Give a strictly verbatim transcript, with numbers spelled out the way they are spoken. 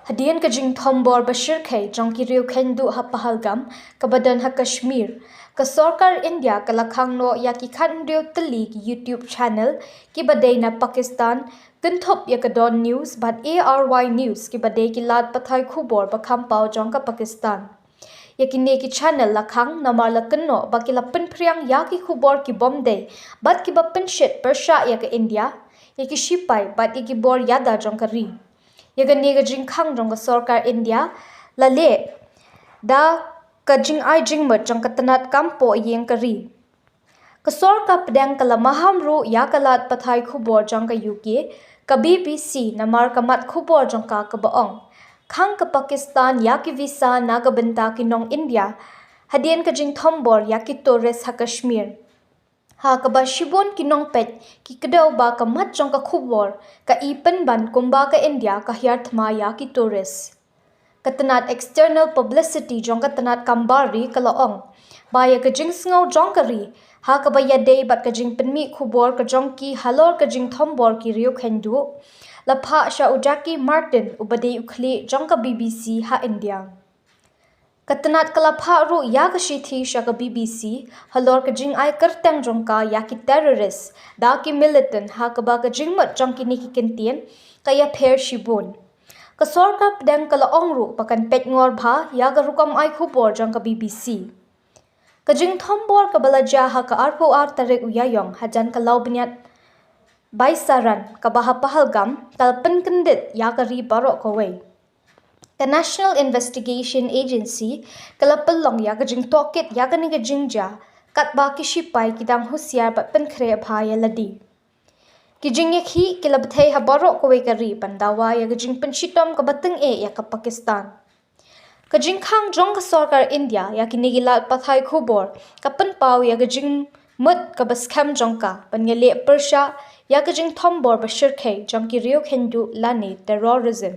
Hadien ka jingthombor ba shyrkhei jong ki riew kheiñ duh ha Pahalgam, kaba don ha Kashmir, ka sorkar India ka la khang noh ïa ki khathynriew tylli ki YouTube channel kiba dei na Pakistan, kynthup ïa ka Dawn News bad A R Y News, kiba dei ki lad pathai khubor ba kham paw jong ka Pakistan. Ïa kine ki channel la khang namar la kynnoh ba ki la pynphriang ïa ki khubor ki bym dei bad kiba pynshit pyrshah ïa ka India, ïa ki shipai bad ïa ki bor ïada jong ka ri. Ïa kane ka jingkhang jong ka sorkar India la leh da ka jingai jingmut jong ka tnat kam poh ïing ka ri. Ka sorkar pdeng ka la maham ruh ïa ka lad pathai khubor jong ka U K, ka B B C, namar ka mat khubor jong ka kaba ong, khang ka Pakistan ïa ki visa na ka bynta ki nong India hadien ka jingthombor ïa ki tourist ha Kashmir, ha kaba shibun ki nongpeit ki kdew ba ka mat jong ka khubor ka i pynban kumba ka India ka hiar thma ïa ki tourist. Ka tnat external publicity jong ka tnat kam bar ri ka la ong ba ïa ka jingsngew jong ka ri ha kaba ïadei bad ka jingpynmih khubor ka jong ki halor ka jingthombor ki riew kheiñ duh la phah sha u Jackie Martin, uba dei u khlieh jong ka B B C ha India. Ka tnat ka la phah ruh ïa ka shithi sha ka B B C halor ka jingai kyrteng jong ka ïa ki terrorist da ki militant, ha kaba ka jingmut jong kine ki kyntien ka ïapher shibun. Ka sorkar pdeng ka la ong ruh ba kan peit ngor bha ïa ka rukom ai khubor jong ka B B C. Ka jingthombor kaba la jia ha ka arphew ar tarik u Ïaïong hajan ka lawbniat Baisaran kaba ha Pahalgam ka la pynkyndit ïa ka ri baroh kawei. Ka National Investigation Agency ka la pynlong ïa ka jingtohkit ïa kane ka jingjia katba ki shipai ki dang husiar bad pynkhreh bha ïa lade. Ki jingïakhih ki la bthei ha baroh kawei ka ri ban dawa ïa ka jingpynshitom kaba tyngeh ïa ka Pakistan. Ka jingkhang jong ka sorkar India ïa kine ki lad pathai khubor ka pynpaw ïa ka jingmut kaba skhem jong ka ban ïaleh pyrshah ïa ka jingthombor ba shyrkhei jong ki riew kheiñ duh lane terrorism.